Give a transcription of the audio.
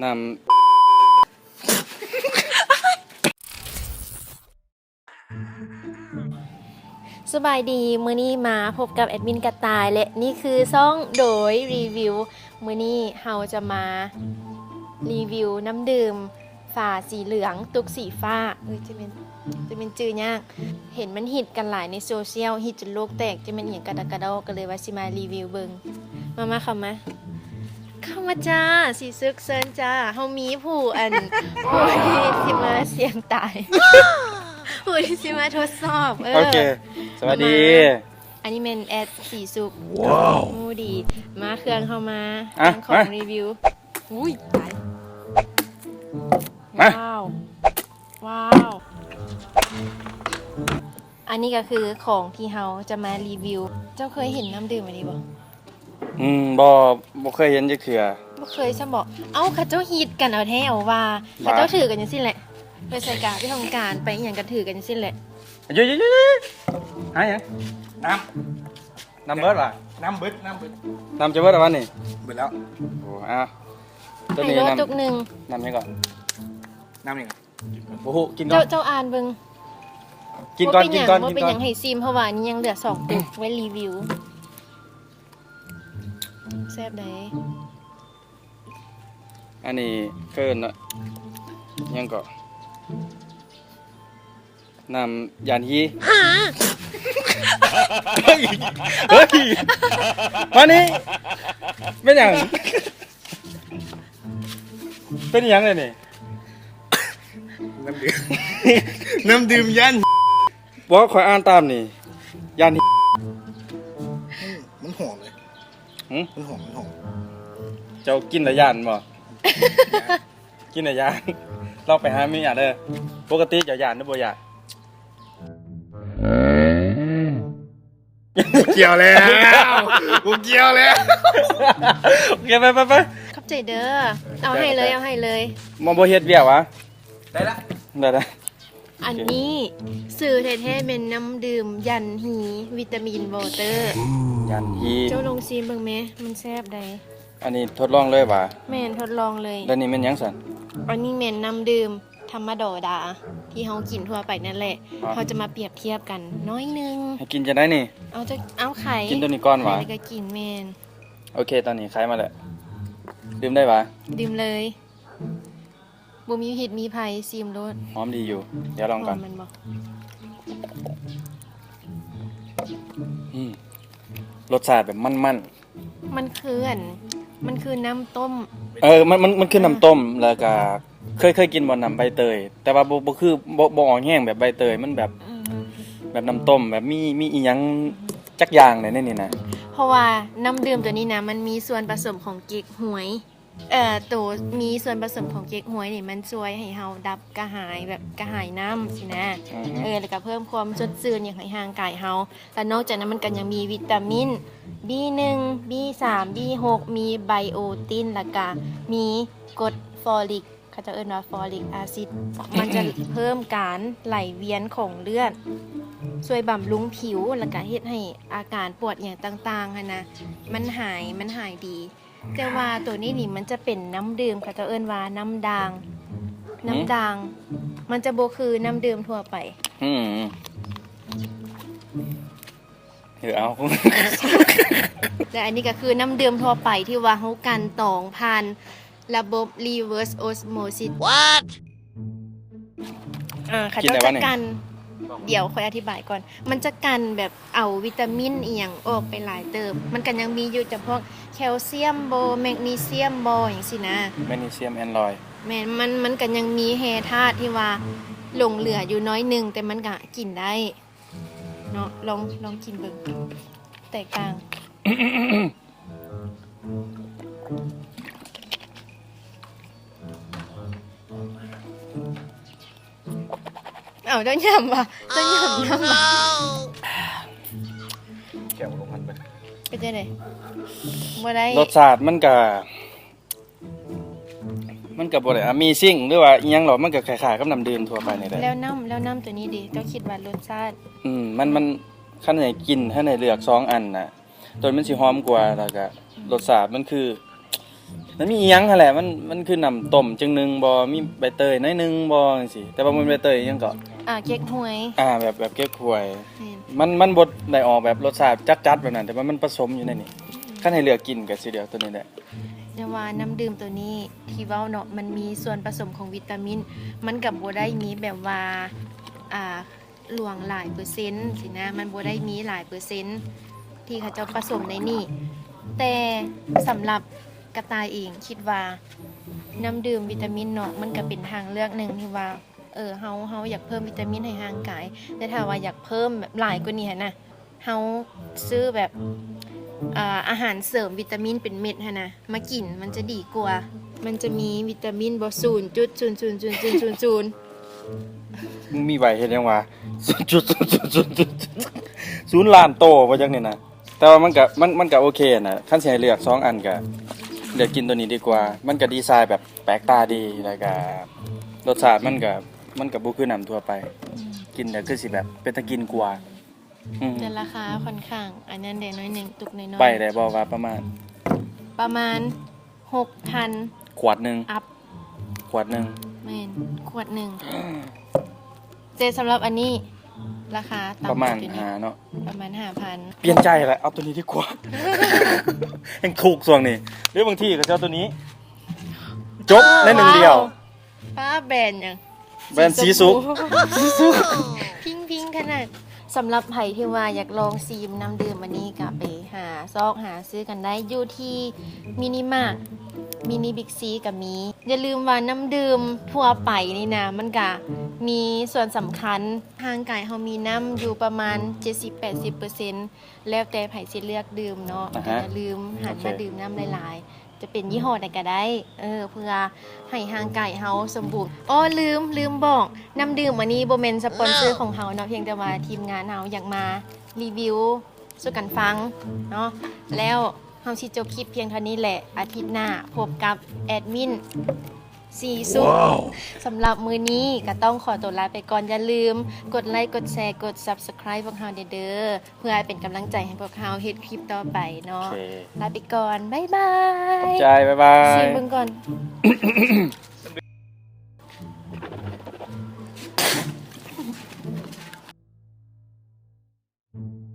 ນ້ຳ ສະບາຍດີ ມື້ນີ້ມາພົບກັບແອດມິນກະຕ່າຍ ແລະ ນີ້ຄືຊ່ອງໂດຍຣີວິວ. ມື້ນີ້ເຮົາຈະມາຣີວິວນ້ຳດື່ມຝາສີເຫຼືອງ ຕຸກສີຟ້າ ເອີຍ ຈະແມ່ນ ຈະແມ່ນຈື່ຍາກ. ເຫັນມັນຮິດກັນຫຼາຍໃນໂຊຊຽວ ຮິດຈົນໂລກແຕກ ຈະແມ່ນອີ່ຫຍັງກະດອກກະດໍ ກະເລີຍວ່າຊິມາຣີວິວເບິ່ງ. ມາ ມາ ເຂົ້າມາ ເຂົ້າມາຈ້າ ສີສຸກ ເຊີນຈ້າ. ເຮົາມີຜູ້ອັນ ຜູ້ທີ່ຊິມາສ່ຽງຕາຍ ຜູ້ທີ່ຊິມາທົດສອບ. ເອີ ໂອເຄ ສະຫວັດດີ. ມາ ອັນນີ້ແມ່ນແອດສີສຸກ. ວ້າວ ຮູ້ດີ. ມາ ເຄື່ອງເຮົາມາ ອ່ະ ເຄື່ອງຂອງ ມາ ຣີວິວ. ອຸ້ຍ ຕາຍ. ມາ ວ້າວ ວ້າວ. ອັນນີ້ກະຄືຂອງທີ່ເຮົາຈະມາຣີວິວ. ເຈົ້າເຄີຍເຫັນນ້ຳດື່ມອັນນີ້ບໍ່? ອືມ ບໍ່ ບໍ່ເຄີຍເຫັນຈັກເທື່ອ. ບໍ່ເຄີຍຊ້ຳບໍ? ເອົ້າ ເຂົາເຈົ້າຮິດກັນເອົາແທ້ເອົາວ່າ ວ່າ ເຂົາເຈົ້າຖືກັນຈັ່ງຊີ້ແຫຼະ ໄປໃສກະ ໄປຫ້ອງການ ໄປອີ່ຫຍັງກະຖືກັນຈັ່ງຊີ້ແຫຼະ. ເອົ້າ ຫາຫຍັງ? ນ້ຳ ນ້ຳເບິດຫວາ? ນ້ຳເບິດ ນ້ຳເບິດ. ນ້ຳຈະເບິດແລ້ວຫວານີ້? ເບິດແລ້ວ. ໂອ້ ເອົາ ໂຕນີ້ ໃຫ້ໂລດ ນ້ຳ ຕຸກໜຶ່ງ. ນ້ຳຫຍັງເກາະ? ນ້ຳຫຍັງ? ບໍ່ຮູ້ ກິນກ່ອນ. ເຈົ້າ ເຈົ້າອ່ານເບິ່ງ. ກິນກ່ອນ ກິນກ່ອນ ບໍ່ເປັນຫຍັງ ບໍ່ເປັນຫຍັງ ກິນກ່ອນ ໃຫ້ຊີມ ເພາະວ່າອັນນີ້ຍັງເຫຼືອສອງຕຸກໄວ້ຣີວິວ. ແຊບໃດ. ອັນນີ້ເອີ້ນຫຍັງເກາະ? ນ້ຳຢານຮີ. ຫາ ເຮີ້ຍ ເຮີ້ຍ ມານີ້ ເປັນຫຍັງ? ເປັນອີ່ຫຍັງເລີຍນີ້? ນ້ຳດື່ມ ນ້ຳດື່ມຢ້ານ. ບໍ່ ຂ້ອຍອ່ານຕາມນີ້ ຢ້ານ. ອືມ ມັນຫອມເລີຍ. ຫື? ມັນຫອມ ມັນຫອມ. ເຈົ້າກິນແລ້ວຢ້ານບໍ່? ກິນແລ້ວຢ້ານ. ລອງໄປຫາເມຍເດີ. ປົກກະຕິເຈົ້າຢ້ານຫຼືບໍ່ຢ້ານ? ບໍ່ກ່ຽວແລ້ວ ບໍ່ກ່ຽວແລ້ວ. ໂອເຄ ໄປ ໄປ ໄປ. ຂອບໃຈເດີ. ເອົາໃຫ້ເລີຍ ເອົາໃຫ້ເລີຍ. ມາບໍ່ເຮັດວຽກຫວາ? ໄດ້ລະ ໄດ້ລະ. ອັນນີ້ຊື່ແທ້ໆແມ່ນນ້ຳດື່ມຢັນຮີ ວິຕາມິນວໍເຕີ ຢັນຮີ. ເຈົ້າລອງຊີມເບິ່ງແມ ມັນແຊບໃດ. ອັນນີ້ທົດລອງເລີຍຫວາ? ແມ່ນ ທົດລອງເລີຍ. ແລ້ວນີ້ແມ່ນຫຍັງຊັ້ນ? ອັນນີ້ແມ່ນນ້ຳດື່ມ ທຳມະດາ ທີ່ເຮົາກິນທົ່ວໄປນັ້ນແຫຼະ. ເຮົາຈະມາປຽບທຽບກັນໜ້ອຍໜຶ່ງ. ໃຫ້ກິນຈັ່ງໃດນີ້? ເອົາ ເອົາໄຂ່ ກິນໂຕນີ້ກ່ອນຫວາ? ແລ້ວກໍກິນ. ແມ່ນ. ໂອເຄ ຕອນນີ້ໄຂ່ມາແລ້ວ. ດື່ມໄດ້ຫວາ? ດື່ມເລີຍ. ບໍ່ມີພິດມີໄພ ຊີມໂລດ. ຫອມດີຢູ່. ດຽວລອງກ່ອນ. ຫອມແມ່ນບໍ່? ອືມ ລົດຊາດແບບມັນໆ. ມັນຄືອັນ ມັນຄືນ້ຳຕົ້ມ. ເອີ ມັນ ມັນ ມັນຄືນ້ຳຕົ້ມ. ແລ້ວກະເຄີຍ ເຄີຍກິນບໍ່ ນ້ຳໃບເຕີຍ? ແຕ່ວ່າບໍ່ ບໍ່ຄື ບໍ່ ບໍ່ອອກແຮງແບບໃບເຕີຍ ມັນແບບ ອືມ ແບບນ້ຳຕົ້ມ ແບບມີ ມີອີ່ຫຍັງຈັກຢ່າງໃນນີ້ນະ. ເພາະວ່ານ້ຳດື່ມໂຕນີ້ນະ ມັນມີສ່ວນປະສົມຂອງເກັກຮວຍ. ເອີ ໂຕມີສ່ວນປະສົມຂອງເກັກຮວຍນີ້ ມັນຊ່ວຍໃຫ້ເຮົາດັບກະຫາຍ ແບບກະຫາຍນ້ຳຊີ້ນະ. ອືຮຶ ເອີ ແລ້ວກະເພີ່ມຄວາມສົດຊື່ນຫຍັງໃຫ້ຮ່າງກາຍເຮົາ. ແລ້ວນອກຈາກນັ້ນມັນກະຍັງມີວິຕາມິນ ບີໜຶ່ງ ບີສາມ ບີຫົກ ມີໄບໂອຕິນ ແລ້ວກະມີກົດຟໍລິກ ເຂົາເຈົ້າເອີ້ນວ່າຟໍລິກອາຊິດ. ມັນຈະເພີ່ມການໄຫຼວຽນຂອງເລືອດ ຊ່ວຍບຳລຸງຜິວ ແລ້ວກະເຮັດໃຫ້ອາການປວດຫຍັງຕ່າງໆຫັ້ນນະ ມັນຫາຍ ມັນຫາຍດີ. ແຕ່ວ່າໂຕນີ້ນີ້ມັນຈະເປັນນ້ຳດື່ມ ເຂົາເຈົ້າເອີ້ນວ່ານ້ຳດ່າງ. ນ້ຳດ່າງ ມັນຈະບໍ່ຄືນ້ຳດື່ມທົ່ວໄປ. ອືມ ເອີ ເອົາ ແລະ ອັນນີ້ກໍຄືນ້ຳດື່ມທົ່ວໄປທີ່ວ່າເຮົາກັ່ນຕອງຜ່ານລະບົບ reverse osmosis. ອ່າ ເຂົາເຈົ້າຈະກັ່ນ ດຽວຂ້ອຍອະທິບາຍກ່ອນ. ມັນຈະກັ່ນແບບເອົາວິຕາມິນອີ່ຫຍັງອອກໄປຫຼາຍເຕີບ. ມັນກໍຍັງມີຢູ່ຈຳພວກແຄວຊຽມບໍ ແມັກນີຊຽມບໍ ຫຍັງຊີ້ນະ. ແມັກນີຊຽມແອນລອຍ. ແມ່ນ ມັນ ມັນກໍຍັງມີແຮ່ທາດທີ່ວ່າຫຼົງເຫຼືອຢູ່ໜ້ອຍໜຶ່ງ ແຕ່ມັນກໍກິນໄດ້ເນາະ. ລອງ ລອງກິນເບິ່ງ ແຕກຕ່າງ. ເອົ້າ ເຈົ້າຫຍ້ຳຫວາ? ເຈົ້າຫຍ້ຳນຳຫວາ? ແກະບໍ່ລົງຫັ້ນເບິ່ງ ເປັນຈັ່ງໃດ? ບໍ່ໄດ້. ລົດຊາດມັນກະ ມັນກະບໍ່ໄດ້ amazing ຫຼືວ່າອີ່ຫຍັງດອກ ມັນກະຄ້າຍໆກັບນ້ຳດື່ມທົ່ວໄປນີ້ແຫຼະ. ແລ້ວນ້ຳ ແລ້ວນ້ຳໂຕນີ້ເດ ເຈົ້າຄິດວ່າລົດຊາດ? ອືມ ມັນ ມັນ ຄັນໃຫ້ກິນ ຄັນໃຫ້ເລືອກສອງອັນນະ ໂຕນີ້ມັນຊິຫອມກວ່າ ແລ້ວກະລົດຊາດມັນຄື ມັນມີອີ່ຫຍັງຫັ້ນແຫຼະ ມັນ ມັນຄືນ້ຳຕົ້ມຈັ່ງໜຶ່ງບໍ່ ມີໃບເຕີຍໜ້ອຍໜຶ່ງບໍ່ ຈັ່ງຊີ້ ແຕ່ວ່າບໍ່ແມ່ນໃບເຕີຍ ອີ່ຫຍັງເກາະ ອ່າ ເກັກຮວຍ ອ່າ ແບບ ແບບເກັກຮວຍ ແມ່ນ ມັນ ມັນບໍ່ໄດ້ອອກແບບລົດຊາດຈັດໆແບບນັ້ນ ແຕ່ວ່າມັນປະສົມຢູ່ໃນນີ້ ຄັນໃຫ້ເລືອກກິນກໍຊິເລືອກໂຕນີ້ແຫຼະ. ແຕ່ວ່ານ້ຳດື່ມໂຕນີ້ທີ່ເວົ້າເນາະ ມັນມີສ່ວນປະສົມຂອງວິຕາມິນ ມັນກໍບໍ່ໄດ້ມີແບບວ່າ ອ່າ ຫຼວງຫຼາຍເປີເຊັນຊີ້ນະ ມັນບໍ່ໄດ້ມີຫຼາຍເປີເຊັນທີ່ເຂົາເຈົ້າປະສົມໃນນີ້ ແຕ່ສຳລັບກະຕ່າຍເອງຄິດວ່າ ນ້ຳດື່ມວິຕາມິນເນາະ ມັນກໍເປັນທາງເລືອກໜຶ່ງທີ່ວ່າ ເອີ ເຮົາ ເຮົາຢາກເພີ່ມວິຕາມິນໃຫ້ຮ່າງກາຍ ແຕ່ຖ້າວ່າຢາກເພີ່ມແບບຫຼາຍກວ່ານີ້ຫັ້ນນະ ເຮົາຊື້ແບບ ອ່າ ອາຫານເສີມວິຕາມິນເປັນເມັດຫັ້ນນະ ມາກິນມັນຈະດີກວ່າ ມັນຈະມີວິຕາມິນບໍ່ ສູນຈຸດສູນສູນສູນສູນສູນ ມຶງມີໄວ້ເຮັດຫຍັງວະ ສູນຈຸດສູນສູນສູນສູນ ສູນລ້ານໂຕບໍ່ຈັກນີ້ນະ ແຕ່ວ່າມັນກະ ມັນ ມັນກະໂອເຄນະ ຄັນຊິໃຫ້ເລືອກສອງອັນກະເລືອກກິນໂຕນີ້ດີກວ່າ ມັນກະດີໄຊແບບແປກຕາດີ ແລ້ວກະລົດຊາດມັນກະ ມັນກະບໍ່ຄືນ້ຳທົ່ວໄປ ອືມ ກິນແລ້ວຄືຊິແບບເປັນຕາກິນກວ່າ. ອືມ ແຕ່ລາຄາຂ້ອນຂ້າງອັນນັ້ນແດ່ໜ້ອຍໜຶ່ງ ຕົກໜ້ອຍໆ ໄປໄດ້ບໍ່ວ່າປະມານ ປະມານຫົກພັນ ຂວດໜຶ່ງ ອັບ ຂວດໜຶ່ງ ແມ່ນ ຂວດໜຶ່ງ ແຕ່ສຳລັບອັນນີ້ລາຄາຕ່ຳ ປະມານຫ້າເນາະ ປະມານຫ້າພັນ ປ່ຽນໃຈແລ້ວ ເອົາໂຕນີ້ດີກວ່າ ແຮ່ງຖືກຊ່ວງນີ້ ຫຼືບາງທີກໍຊິເອົາໂຕນີ້ ຈົບໃນໜຶ່ງດຽວ. ປ້າ ແບຣນຫຍັງ? ແບຣນສີສຸກ ສີສຸກ ພິງພິງຂະໜາດ. ສຳລັບໃຜທີ່ວ່າຢາກລອງຊີມນ້ຳດື່ມອັນນີ້ ກໍໄປຫາຊອກຫາຊື້ກັນໄດ້ຢູ່ທີ່ມິນິມາດ ມິນິບິກຊີກໍມີ. ຢ່າລືມວ່ານ້ຳດື່ມທົ່ວໄປນີ້ນະ ມັນກະມີສ່ວນສຳຄັນ ຮ່າງກາຍເຮົາມີນ້ຳຢູ່ປະມານເຈັດສິບແປດສິບເປີເຊັນ ແລ້ວແຕ່ໃຜຊິເລືອກດື່ມເນາະ. ອາຮະ ກໍຢ່າລືມຫັນມາ ໂອເຄ ດື່ມນ້ຳຫຼາຍໆ ຈະເປັນຍີ່ຫໍ້ໃດກໍໄດ້ ເອີ ເພື່ອໃຫ້ຮ່າງກາຍເຮົາສົມບູນ. ອໍ ລືມ ລືມບອກ ນ້ຳດື່ມອັນນີ້ບໍ່ແມ່ນສະປອນເຊີຂອງເຮົາເນາະ ພຽງແຕ່ວ່າທີມງານເຮົາຢາກມາຣີວິວສູ່ກັນຟັງເນາະ. ແລ້ວເຮົາຊິຈົບຄລິບພຽງເທົ່ານີ້ແຫຼະ ອາທິດໜ້າພົບກັບແອດມິນ ສີສຸກ. ສຳລັບມື້ນີ້ກໍຕ້ອງຂໍຕົວລາໄປກ່ອນ. ຢ່າລືມກົດໄລ ກົດແຊ ກົດ Subscribe ພວກເຮົາແດ່ເດີ ເພື່ອເປັນກຳລັງໃຈໃຫ້ພວກເຮົາເຮັດຄລິບຕໍ່ໄປເນາະ. ໂອເຄ ລາໄປກ່ອນ ບາຍບາຍ. ຂອບໃຈ ບາຍບາຍ. ຊີມເບິ່ງກ່ອນ.